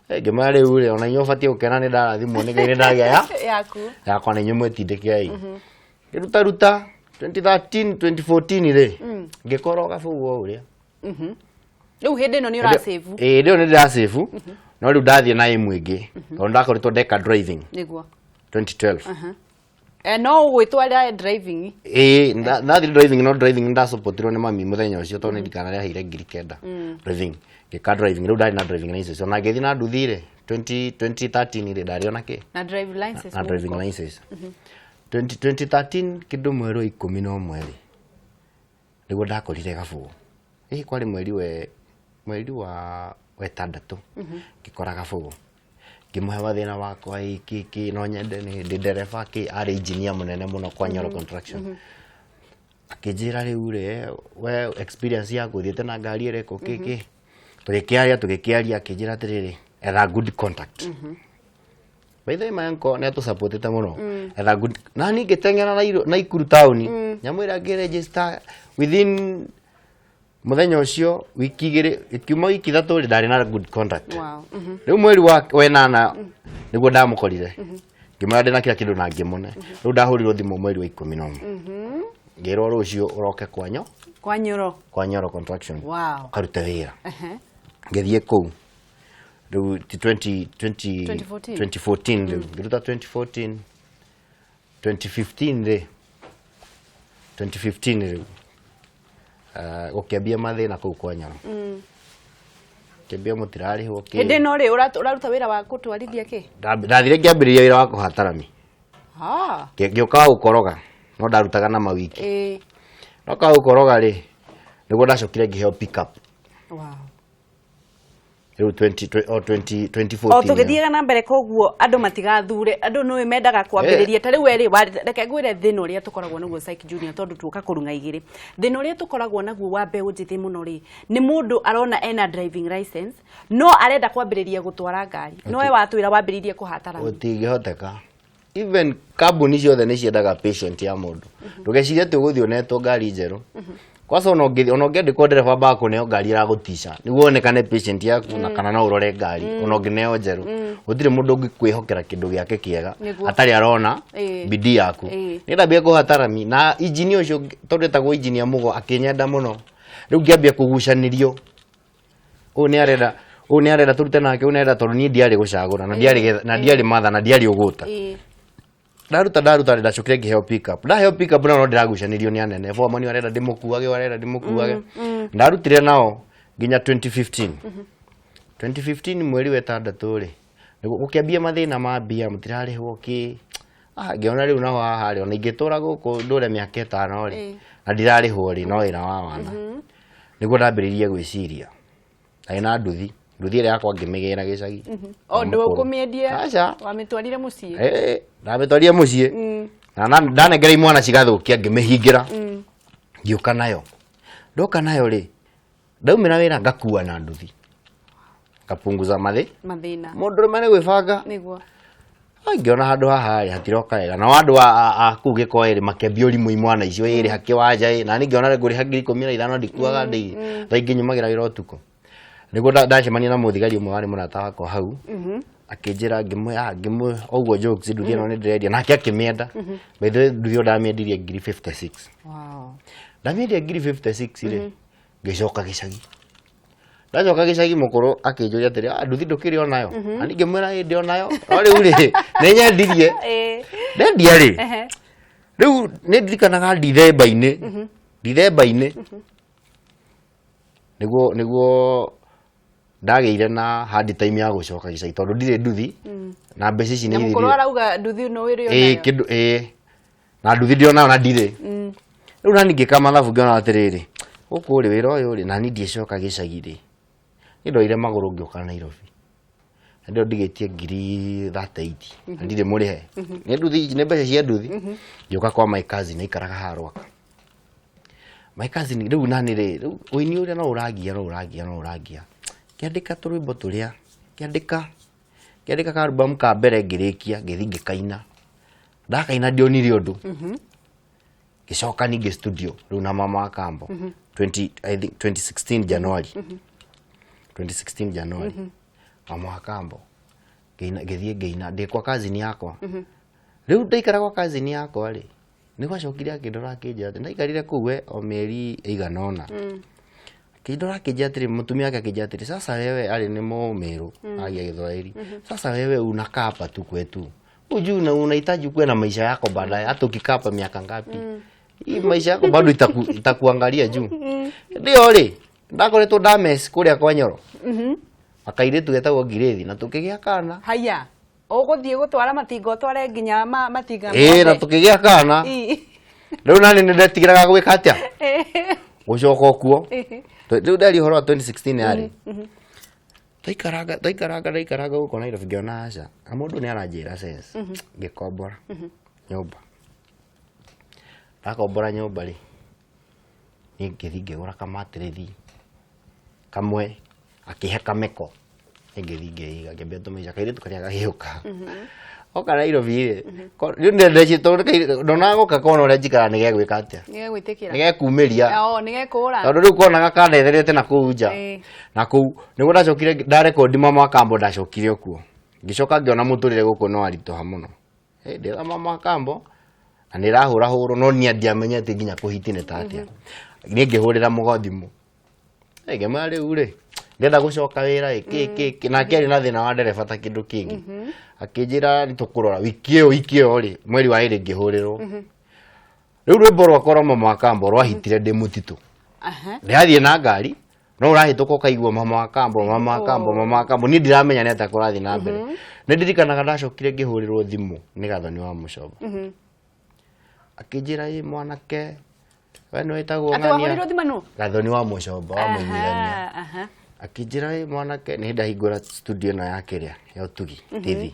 Ngĩmwĩra rĩu rĩ, ona inyuĩ ũbatiĩ gũkena nĩ ndarathimwo nĩ Ngai nĩ ndagĩa ya yaku. Yakwa na inyuĩ mwĩtindĩkei. Ngĩrutaruta 2013, 2014 rĩ, ngĩkoroga bũu o ũrĩa. Rĩu hĩndĩ ĩno nĩ ũrasave? Ĩĩ, rĩu nĩ ndĩrasave, no rĩu ndathiĩ na ĩmwe ĩngĩ tondũ ndakoretwo ndeka driving. Nĩguo. 2012. No ũgwĩtwarĩra driving? Ĩĩ, ndathiĩ driving, no driving nĩndasupportirwo nĩ mami mũthenya ũcio tondũ nĩ ndikanarĩhaire ngiri 9 driving. Ngĩka driving, rĩu ndarĩ na driving license. Ona ngĩthiĩ na nduthi rĩ, 2013 rĩ, ndarĩ ona kĩ? Na driving license. Na driving license. 2013 kĩndũ mweri wa 11 rĩ, nĩguo ndakorire gabũgũ. Ĩ kwarĩ mweri we mweri wa wetandatũ ngĩkora gabũgũ. Ngĩmũhe mathĩna makwa, ĩ kĩ kĩ no nyende nĩ ndĩ ndereba kĩ, arĩ engineer mũnene mũno kwa Nyoro Construction. Akĩnjĩra rĩu rĩ, we experience yaku ũthiĩte na ngari ĩrĩkũ kĩ kĩ. Tũgĩkĩaria tũgĩkĩaria, akĩnjĩra atĩrĩrĩ, etha good contact. By the way, my uncle nĩ atũsupportĩte mũno. Etha good, na niĩ ngĩteng'era Naikuru taũni, nyamũ ĩrĩa ngĩregister within mũthenya ũcio, wiki igĩrĩ, ikiuma wiki ithatũ rĩ, ndarĩ na good contact. Rĩu mweri wa wenana nĩguo ndamũkorire. Ngĩmwĩra ndĩna kila kĩndũ na ngĩmũne. Rĩu ndahũrirwo thimũ mweri wa 11. Ngĩrwo rũciũ ũroke kwa Kwa Nyoro. Kwa Nyoro Construction. Ũkarute wĩra. Ngĩthiĩ kũu. Rĩu ti 20 20 2014. 2014 rĩu. Ngĩruta 2014, 2015 rĩ. 2015 rĩu. Gũkĩambia mathĩna kũu kwa Nyoro. Kĩambia mũtirarĩhwo kĩ. Hĩndĩ ĩno rĩ, ũraruta wĩra wa gũtwarithia kĩ? Ndathire ngĩambĩrĩria wĩra wa kũhata rami. Ngĩũka wa gũkoroga, no ndarutaga na mawiki. Ndoka wa gũkoroga rĩ, nĩguo ndacokire ngĩheo pick up. Rĩu o 2014. O tũgĩthiaga na mbere, koguo andũ matigathure, andũ nĩ mendaga kwambĩrĩria. Ta rĩu we rĩ, reke ngwĩre thĩna ũrĩa tũkoragwo naguo Syke Junior, tondũ tuoka kũrung'a igĩrĩ. Thĩna ũrĩa tũkoragwo naguo wa mbeũ njĩthĩ mũno rĩ, nĩ mũndũ arona ena driving license, no arenda kwambĩrĩria gũtwara ngari. No we watwĩra wambĩrĩirie kũhata rami. Gũtingĩhoteka. Even kambuni ciothe nĩ ciendaga patient ya mũndũ. Ndũgecirie atĩ ũgũthiĩ ũnetwo ngari njerũ. Kwanza ona ũngĩandĩkwo ndereba ambaga kũneo ngari ĩragũtica nĩguo wonekane patient yaku na kana no ũrore ngari ona ũngĩneo njerũ. Gũtirĩ mũndũ ũngĩkwĩhokera kĩndũ gĩake kĩega atarĩ arona bidii yaku. Nĩ ndambia kũhata rami na engineer ũcio tondũ etagwo engineer Mũgo akĩnyenda mũno. Rĩu ngĩambia kũgucanĩrio. Ũyũ nĩ arenda, ũyũ nĩ arenda tũrute nake, ũyũ nĩ arenda tondũ niĩ ndiarĩ gũcagũra na ndiarĩ na ndiarĩ matha na ndiarĩ ũgũta. Ndaruta ndaruta ndacokire ngĩheo pick up. Ndaheo pick up no ndĩragucanĩrio nĩ anene. Foreman arenda ndĩmũkuage, ũyũ arenda ndĩmũkuage. Ndarutire nao nginya 2015. 2015 mweri wa ĩtandatũ rĩ, gũkĩambia mathĩna ma mbia, mũtirarĩhwo kĩ. Ngĩona rĩu naho haha rĩ, ona ingĩtũra gũkũ ndũre mĩaka 5 rĩ, na ndirarĩhwo rĩ, no wĩra wa wana. Nĩguo ndambĩrĩirie gwĩciria. Ndarĩ na nduthi, nduthi ĩrĩa yakwa ngĩmĩgĩra gĩcagi. O ndũkũmĩendia? Aca. Wamĩtwarire mũciĩ? Ndamĩtwarire mũciĩ. Na ndanengera imwana cigathũkia ngĩmĩhingĩra. Ngĩũka nayo. Ndoka nayo rĩ, ndaumĩra wĩra ngakua na nduthi. Ngapunguza mathĩna. Mũndũrũme nĩ gwĩbanga. Nĩguo. Ngĩona handũ haha rĩ hatiroka wega. Nao andũ a kũu Gĩkoĩ rĩ makĩambia ũrimũ imwana icio ĩrĩ hakĩwanja ĩ. Na niĩ ngĩona ngũrĩha ngiri 15 ndikuaga ndĩ. Thaa ingĩ nyumagĩra wĩra ũtukũ. Nĩguo ndacemania na mũthigari ũmwe warĩ mũrata wakwa hau, akĩnjĩra, ngĩmwĩ ngĩmwĩ ũguo jokes, nduthi ĩno nĩ ndĩrendia, nake akĩmĩenda. By the way, nduthi ĩyo ndamĩendirie ngiri 56. Ndamĩendia ngiri 56 rĩ, ngĩcoka gĩcagi. Ndacoka gĩcagi, mũkũrũ akĩnjũria atĩrĩ, "Ah, nduthi ndũkĩrĩ onayo?" Na niĩ ngĩmwĩra, "Ĩ, ndĩ onayo, no rĩu rĩ, nĩ nyendirie." Ndendia rĩ, rĩu nĩ ndirikanaga Ndithemba-inĩ nĩguo ndagĩire na hard time ya gũcoka gĩcagi, tondũ ndirĩ nduthi na mbeca ici nĩ na mũkũrũ arauga nduthi no ĩrĩ onayo. Kĩndũ ĩĩ, na nduthi ndĩ onayo na ndirĩ. Rĩu nani ngĩka mathabu, ngĩona atĩrĩrĩ, gũkũ rĩ, wĩra ũyũ rĩ, nani ndiĩcoka gĩcagi rĩ, niĩ ndoire magũrũ ngĩũka Nairobi, na ndĩo ndigĩtie ngiri 38 na ndirĩ mũrĩhe, nĩ nduthi, nĩ mbeca cia nduthi. Ngĩũka kwa my cousin aikaraga haha Rwaka. My cousin rĩu nani rĩ, rĩu ũini ũrĩa no ũrangia, no ũrangia, no ũrangia, ngĩandĩka tũrwĩmbo tũrĩa ngĩandĩka ka ka mbere, ngĩrĩkia, ngĩthiĩ ngĩkaina. Ndakaina ndionire ũndũ. Ngĩcoka ningĩ studio rĩu na mama wa Kambo 20, I think 2016 January, 2016 January, mama wa Kambo ngĩina, ngĩthiĩ ngĩina ndĩ kwa cousin yakwa. Rĩu ndaikara kwa cousin yakwa rĩ, nĩ gwacokire akĩndora akĩnjĩra atĩ ndaikarire kũu we o mĩeri ĩigana ũna, akĩndora akĩnjĩra atĩrĩ, mũtumia wake akĩnjĩra atĩrĩ, "Sasa wewe," arĩ nĩ mũmĩrũ agia Gĩthwaĩri, "sasa wewe unakaa hapa tu kwetu, ujui na unahitaji kuwe na maisha yako baadaye. Hata ukikaa hapa miaka ngapi, hii maisha yako bado itakuangalia juu." Ndio rĩ, ndakoretwo ndames kũrĩa kwa Nyoro akairĩtu getagwo Ngirĩthi, na tũkĩgĩa kana. Haya, ũgũthiĩ gũtwara matinga, ũtware nginya matinga Ĩĩ, na tũkĩgĩa kana. Rĩu nani nĩ ndetigĩraga gwĩka atĩa, gũcoka kuo. Rĩu ndari ũhoro wa 2016 yarĩ twaikaranga, twaikaranga, ndaikaranga gũkũ Nairobi, ngĩona aca, na mũndũ nĩ aranjĩra sense. Ngĩkombora nyũmba. Ndakombora nyũmba rĩ, niĩ ngĩthiĩ ngĩgũra kamatĩrĩthi kamwe, akĩhe kameko, niĩ ngĩthiĩ ngĩiga, ngĩambia tũmaica. Kairĩtu karĩa gagĩũka oka Nairobi rĩ, rĩu ndendeci tondũ ndonaga goka kona ũrĩa njikaraga, nĩ gegwĩka atĩa? Nĩgegwĩtĩkĩra. Nĩ gekumĩria. O nĩgekũra. Tondũ rĩu konaga kanetherete na kũu nja. Na kũu nĩguo ndacokire ndarekondi mama wa Kambo. Ndacokire o kuo, ngĩcoka ngĩona mũtũrĩre gũkũ no aritũha mũno. Ndĩra mama wa Kambo na nĩ ĩrahũra hũrwo, no niĩ ndiamenyete nginya kũhiti nĩ ta atĩa. Niĩ ngĩhũrĩra mũgo thimũ. Ngĩmwĩra, "Rĩu rĩ, ndĩrenda gũcoka wĩra ĩ, kĩ kĩ kĩ." Nake arĩ na thĩna wa ndereba ta kĩndũ kĩngĩ. Akĩnjĩra nĩ tũkũrora wiki ĩyo rĩ, mweri wa ĩrĩ ngĩhũrĩrwo. Rĩu rwĩmbo rwakwa rwa mama wa Kambo rwahitire ndĩ mũtitũ. Ndĩrathiĩ na ngari, no ũrahĩtũka ũkaigua mama wa Kambo, mama wa Kambo, mama wa Kambo. Niĩ ndiramenya nĩ atĩa kũrathiĩ na mbere. Nĩ ndirikanaga ndacokire ngĩhũrĩrwo thimũ nĩ Gathoni wa Mũcoba, akĩnjĩra, "Ĩ mwanake, we nĩ wĩtagwo Atĩ Ng'ania?" wahũrirwo thimũ nũ? Gathoni wa Mũcoba wa mũiguithania. Akĩnjĩra, "Ĩ mwanake, nĩ ndahingũra studio ĩno ya kĩrĩa ya ũtugi TV.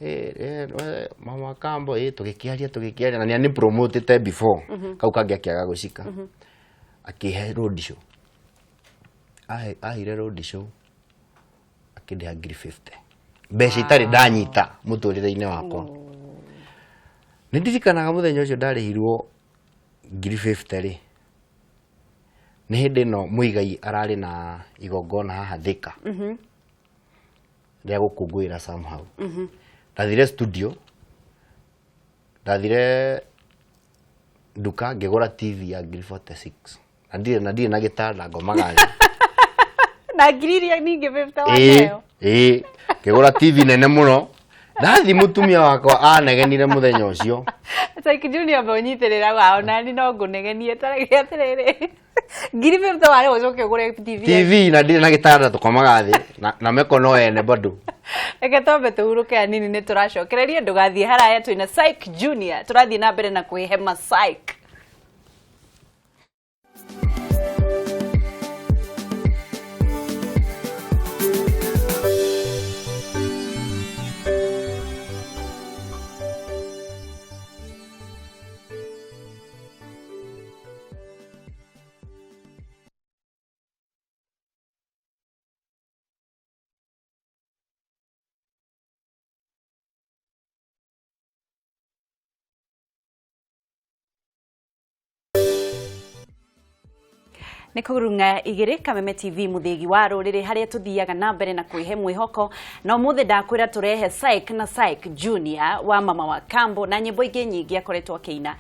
We, mama wa Kambo." Ĩ, tũgĩkĩaria na nĩ promotete before kau kangĩ akĩaga gũcika, akĩhe road show. Aheire road show, akĩndĩha ngiri 50, mbeca itarĩ ndanyita mũtũrĩre-inĩ wakwa. Nĩ ndirikanaga mũthenya ũcio ndarĩhirwo ngiri 50 rĩ, nĩ hĩndĩ ĩno Mũigai ararĩ na igongona haha Thika rĩa gũkũngũĩra somehow. Ndathire studio, ndathire nduka, ngĩgũra TV ya ngiri 46, na ndirĩ na gĩtanda, ngomaga thĩ. Na ngiri iria ningĩ 50 Ĩĩ. Waheo. Ĩĩ, ngĩgũra TV nene mũno. Ndathi, mũtumia wakwa anegenire mũthenya ũcio. Syke Junior, amba ũnyitĩrĩra wao nani no ngũnegenie tareke atĩrĩrĩ, ngiri 50 warĩ ũcoke ũgũre TV. TV na ndirĩ na gĩtanda, tũkomaga thĩ na meko no ene bado. Reke twambe tũhurũke hanini, nĩ tũracokereria, ndũgathiĩ haraya. Twĩna Syke Junior, tũrathiĩ na mbere na kwĩhema Syke. Nĩ kũrung'a igĩrĩ Kameme TV mũthĩgi wa rũrĩrĩ harĩa tũthiaga na mbere na kwĩhe mwĩhoko. Na ũmũthĩ ndakwĩra tũrehe Syke na Syke Junior wa mama wa Kambo na nyĩmbo ingĩ nyingĩ akoretwo akĩina.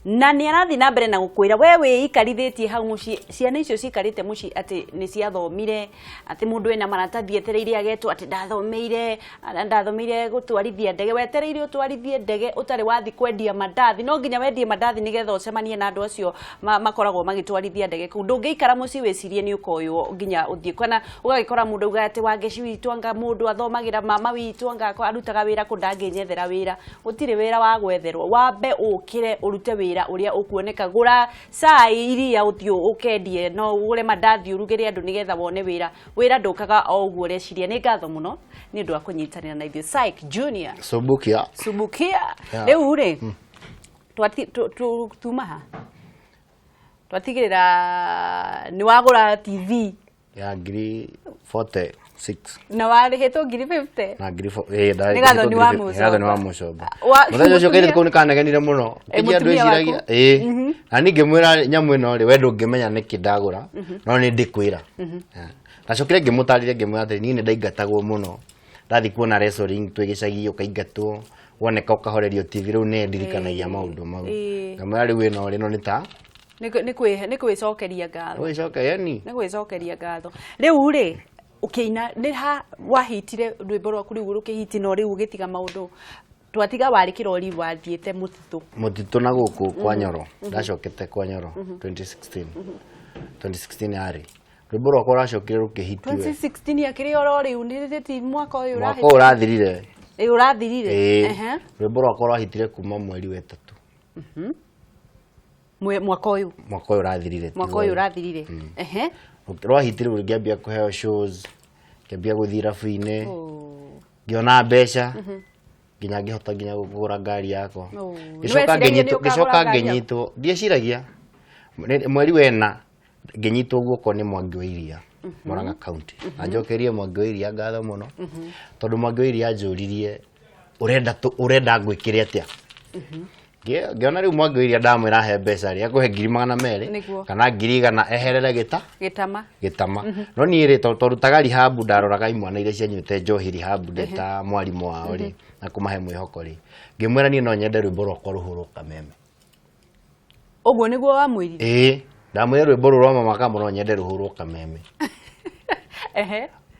Na nĩ arathiĩ na mbere na gũkwĩra we wĩikarithĩtie hau mũciĩ, ciana icio cikarĩte mũciĩ atĩ nĩ ciathomire, atĩ mũndũ ena maratathi etereire agetwo atĩ ndathomeire, ndathomeire gũtwarithia ndege, wetereire ũtwarithie ndege ũtarĩ wathi kwendia mandathi, no nginya wendie mandathi nĩgetha ũcemanie na andũ acio makoragwo magĩtwarithia ndege kũu. Ndũngĩikara mũciĩ wĩcirie nĩ ũkoywo nginya ũthiĩ, kana ũgagĩkora mũndũ auga atĩ Wangeci witũ anga mũndũ athomagĩra mama witũ anga arutaga wĩra kũ ndangĩnyethera wĩra. Gũtirĩ wĩra wa gwetherwo, wambe ũkĩre ũrute wĩra ũrĩa ũkuoneka, gũra cai iria ũthiĩ ũkendie, no ũgũre mandathi ũrugĩre andũ nĩgetha wone wĩra. Wĩra ndũkaga o ũguo ũreciria. Nĩ ngatho mũno nĩ ũndũ wa kũnyitanĩra na ithuĩ. Syke Junior Subukia. Subukia. Rĩu rĩ, tuma ha twatigĩrĩra nĩ wagũra TV ya ngiri 46 na warĩhĩtwo ngiri 50 na ngiri Nĩ gatho nĩ wa mũcomba. Nĩ gatho nĩ wa mũcomba. Mũthenya ũcio kairĩtu kau nĩ kanegenire mũno. Kĩnjia andũ eciragia ĩĩ. Na niĩ ngĩmwĩra nyamũ ĩno rĩ, we ndũngĩmenya nĩkĩ ndagũra, no nĩ ndĩkwĩra. Ndacokire ngĩmũtarĩria ngĩmwĩra atĩrĩ, niĩ nĩ ndaingatagwo mũno. Ndathiĩ kuona wrestling twĩ gĩcagi ũkaingatwo, woneka ũkahorerio TV, rĩu nĩ ndirikanagia maũndũ mau. Ngamwĩra rĩu ĩno rĩ, ĩno nĩ ta nĩ kwĩcokeria ngatho. Gwĩcokeria yani. Nĩ gwĩcokeria ngatho. Rĩu rĩ, ũkĩina nĩ ha wahitire rwĩmbo rwaku rĩu rũkĩhiti no rĩu ũgĩtiga maũndũ twatiga warĩ kĩrori wathiĩte mũtitũ. Mũtitũ na gũkũ kwa Nyoro. Ndacokete kwa Nyoro 2016. 2016 yarĩ. Rwĩmbo rwakwa rwacokire rũkĩhiti we. 2016 akĩrĩ oro rĩu nĩ ti mwaka ũyũ Mwaka ũyũ ũrathirire. Ĩ ũrathirire. Rwĩmbo rwakwa rwahitire kuma mweri wa ĩtatũ. Mwaka ũyũ. Mwaka ũyũ ũrathirire. Mwaka ũyũ ũrathirire. Rwahitire rĩu ngĩambia kũheo shows, ngĩambia gũthiĩ irabu-inĩ, ngĩona mbeca, nginya ngĩhota nginya kũgũra ngari yakwa. Ngĩcoka ngĩnyitwo, ndieciragia. Mweri wa ĩna ngĩnyitwo guoko nĩ Mwangi wa Iria, Murang'a County. Na njokerie Mwangi wa Iria ngatho mũno, tondũ Mwangi wa Iria anjũririe ũrenda ngwĩkĩre atĩa. Ngĩona rĩu Mwangi wa Iria ndamwĩra he mbeca rĩ, akũhe ngiri magana merĩ kana ngiri igana eherere gĩtama. Gĩtama. No niĩ rĩ, twarutaga rehab, ndaroraga imwana iria cianyuĩte njohi rehab ndĩ ta mwarimũ wao rĩ, na kũmahe mwĩhoko rĩ. Ngĩmwĩra niĩ no nyende rwĩmbo rwakwa rũhũrwo Kameme. Ũguo nĩguo wamwĩrire? Ĩĩ, ndamwĩra rwĩmbo rũrũ rwa mama Kambo no nyende rũhũrwo Kameme.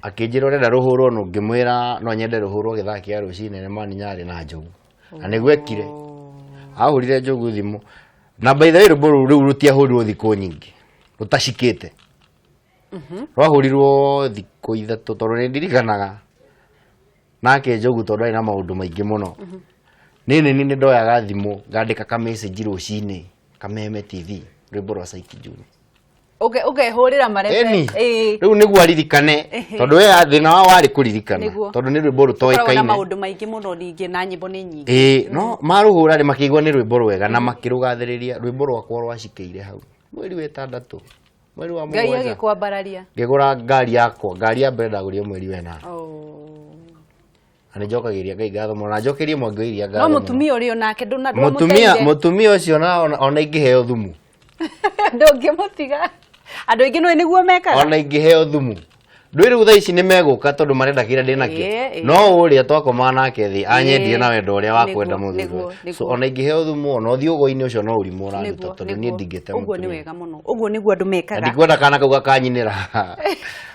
Akĩnjĩra ũrenda rũhũrwo nũ, ngĩmwĩra no nyende rũhũrwo gĩthaa kĩa rũcinĩ nĩ mani nyarĩ na Njogu. Na nĩguo ekire. Ahũrire Njogu thimũ. Na by the way rwĩmbo rũu rĩu rũtiahũrirwo thikũ nyingĩ, rũtacikĩte. Rwahũrirwo thikũ ithatũ tondũ nĩ ndirikanaga nake Njogu tondũ arĩ na maũndũ maingĩ mũno. Niĩ nĩ niĩ ndoyaga thimũ ngandĩka ka message rũcinĩ Kameme TV rwĩmbo rwa Syke Junior. Ũkehũrĩra marebe. Rĩu nĩguo aririkane tondũ we thĩna wao warĩ kũririkana tondũ nĩ rwĩmbo rũtoĩkaine. Na maũndũ maingĩ mũno ningĩ na nyĩmbo nĩ nyingĩ. Ĩĩ, no marũhũra rĩ makĩigua nĩ rwĩmbo rwega na makĩrũgathĩrĩria. Rwĩmbo rwakwa rwacikĩire hau mweri wa ĩtandatũ, mweri wa mũgwanja. Ngai agĩkwambararia. Ngĩgũra ngari yakwa, ngari ya mbere ndagũrire mweri wa ĩnana. Na nĩnjokagĩria Ngai ngatho mũno, na njokerie Mwangi wa Iria ngatho. No mũtumia ũrĩ onake ndũmũteire. Mũtumia ũcio ona ingĩheo thumu. Ndũngĩmũtiga. Andũ aingĩ nĩũĩ nĩguo mekaga. Ona ingĩheo thumu. Ndũĩ rĩu thaa ici nĩ megũka tondũ marenda kĩrĩa ndĩnakĩo. No ũrĩa twakomaga nake thĩ anyendire na wendo ũrĩa wa kwenda mũthuri. So ona ingĩheo thumu ona ũthiĩ ũgo-inĩ ũcio no ũrimũ ũranduta tondũ niĩ ndingĩte mũtumia. Ũguo nĩ wega mũno. Ũguo nĩguo andũ mekaga. Ndikwenda kana kau gakanyinĩra.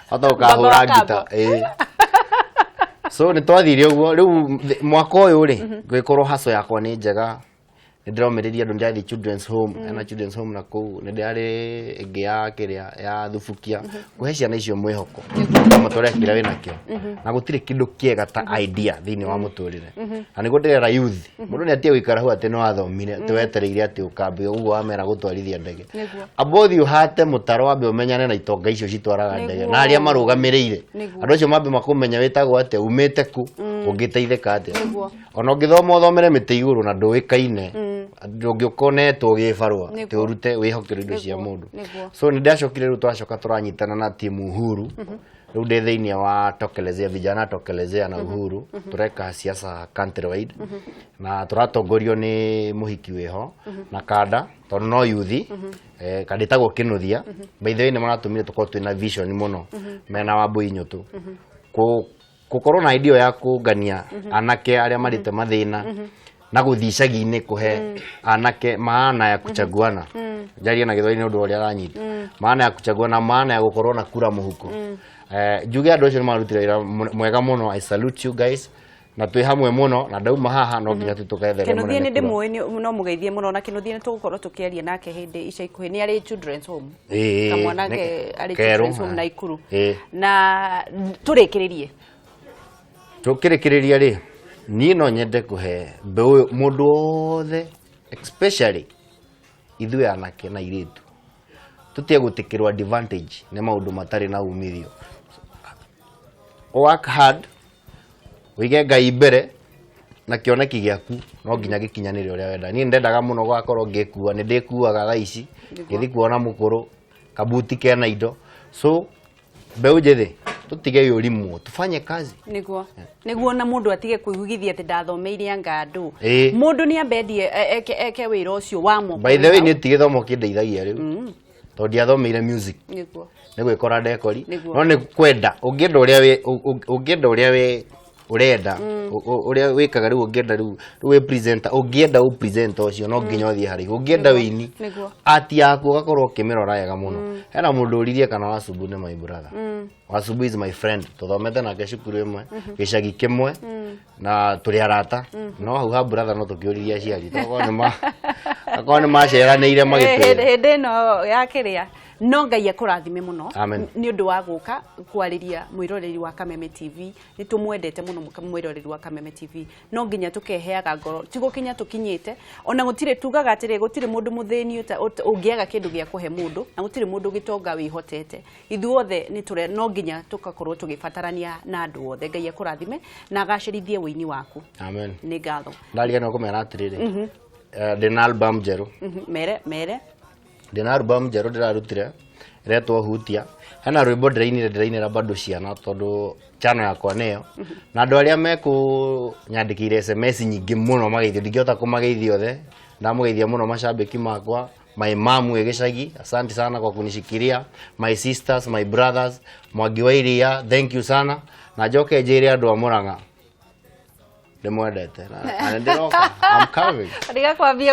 Hata ũkahũra ngita. So nĩ twathire ũguo rĩu mwaka ũyũ rĩ ngĩkorwo haco yakwa nĩ njega. Nĩndĩromĩrĩria andũ, ndĩrathiĩ children's home, ena children's home na kũu nĩndĩrarĩ ĩngĩ ya kĩrĩa ya thubukia kũhe ciana icio mwĩhoko matũre kĩrĩa wĩnakĩo na gũtirĩ kĩndũ kĩega ta idea thĩinĩ wa mũtũrĩre. Na nĩguo ndĩrera youth, mũndũ nĩ atige gũikara hau atĩ nĩ wathomire atĩ wetereire atĩ ũkambia ũguo wamera gũtwarithia ndege. Amba ũthiĩ ũhate mũtaro wambe ũmenyane na itonga icio citwaraga ndege na arĩa marũgamĩrĩire. Andũ acio mambe makũmenya wĩtagwo atĩa, umĩte kũ, ũngĩteithĩka atĩa. Ona ũngĩthoma ũthomere mĩtĩ igũrũ na ndũĩkaine, ndũngĩũka ũnetwo gĩbarũa atĩ ũrute wĩhokerwo indo cia mũndũ. So nĩ ndacokire rĩu twacoka tũranyitana na timu Uhuru. Rĩu ndĩ thĩinĩ wa Tokelezea, vijana Tokelezea na Uhuru, tũreka siasa countrywide na tũratongorio nĩ mũhiki wĩho na kanda, tondũ no yuthi kanda ĩtagwo Kĩnuthia. By the way, nĩ maratũmire tũkorwo twĩna vision mũno mena Wambui Nyũtũ gũkorwo na idea ya kũngania anake arĩa marĩte mathĩna na gũthiĩ icagi-inĩ kũhe anake maana ya kuchaguana. Njarie na Gĩthweri nĩ ũndũ wa ũrĩa aranyita. Maana ya kuchaguana, maana ya gũkorwo na kura mũhuko. Njuge andũ acio nĩ marutire wĩra mwega mũno. I salute you guys, na twĩ hamwe mũno, na ndauma haha no nginya tũkethere Kĩnuthia nĩ ndĩmũĩ, no mũgeithie mũno, na Kĩnuthia nĩ tũgũkorwo tũkĩaria nake hĩndĩ ica ikuhĩ. Nĩ arĩ children's home, kamwana ke arĩ children's home Naikuru. Na tũrĩkĩrĩrie, Tũkĩrĩkĩrĩria rĩ, niĩ no nyende kũhe mbeũ, mũndũ wothe, especially ithuĩ anake na airĩtu, tũtige gũtĩkĩrwo advantage nĩ maũndũ matarĩ na umithio. Work hard, ũige Ngai mbere, na kĩoneki gĩaku no nginya gĩkinyanĩre ũrĩa wenda. Niĩ ndendaga mũno gũgakorwo ngĩkua, nĩ ndĩkuaga thaa ici ngĩthiĩ kuona mũkũrũ kabuti kena indo. So mbeũ njĩthĩ, tũtige ũrimũ, tufanye kazi. Nĩguo, nĩguo, na mũndũ atige kwĩigithia atĩ ndathomeire anga andũ. Mũndũ nĩ ambendie eke wĩra ũcio wa moko. By the way, niĩ ti gĩthomo kĩndeithagia rĩu, tondũ ndiathomeire music. Nĩ gwĩkora ndekori, no nĩ kwenda. Ũngĩenda ũrĩa wĩ ũngĩenda ũrĩa wĩ ũrenda, ũrĩa wĩkaga rĩu, ũngĩenda rĩu wĩ presenter, ũngĩenda ũ presenter ũcio, no nginya ũthiĩ haraihu. Ũngĩenda wĩini, ati yaku ũgakorwo ũkĩmĩrora wega mũno. Hena mũndũ ũririe kana Wasubu nĩ my brother. Wasubu is my friend, tũthomete nake cukuru ĩmwe, gĩcagi kĩmwe, na tũrĩ arata. No hau ha brother no tũkĩũririe aciari, akorwo nĩ maceranĩire magĩtwĩra. Hĩndĩ ĩno ya kĩrĩa, no Ngai akũrathime mũno nĩ ũndũ wa gũka kwarĩria mwĩroreri wa Kameme TV. Nĩ tũmwendete mũno mwĩroreri wa Kameme TV. No nginya tũkeheaga ngoro, ti gũkinya tũkinyĩte, ona gũtirĩ, tugaga atĩrĩ, gũtirĩ mũndũ mũthĩni ũngĩaga kĩndũ gĩa kũhe mũndũ, na gũtirĩ mũndũ gĩtonga wĩhotete. Ithuothe nĩ tũre no nginya tũgakorwo tũgĩbatarania na andũ othe. Ngai akũrathime na agacĩrithie wĩini waku. Amen. Nĩ ngatho. Ndariganĩrwo kũmera atĩrĩrĩ, ndĩna album njerũ. Mere mere. Ndĩna album njerũ ndĩrarutire ĩretwo Hutia. Hena rwĩmbo ndĩrainire, ndĩrainĩra bado ciana, tondũ channel yakwa nĩyo, na andũ arĩa mekũnyandĩkĩire SMS nyingĩ mũno mageithio, ndingĩhota kũmageithia othe. Ndamũgeithia mũno mashabiki makwa, my mom wĩ gĩcagi, asante sana kwa kunishikilia, my sisters, my brothers, Mwangi wa Iria, thank you sana. Na njoke njĩre andũ a Murang'a ndĩmwendete, na nĩ ndĩroka, I'm coming. Ndigakwambia.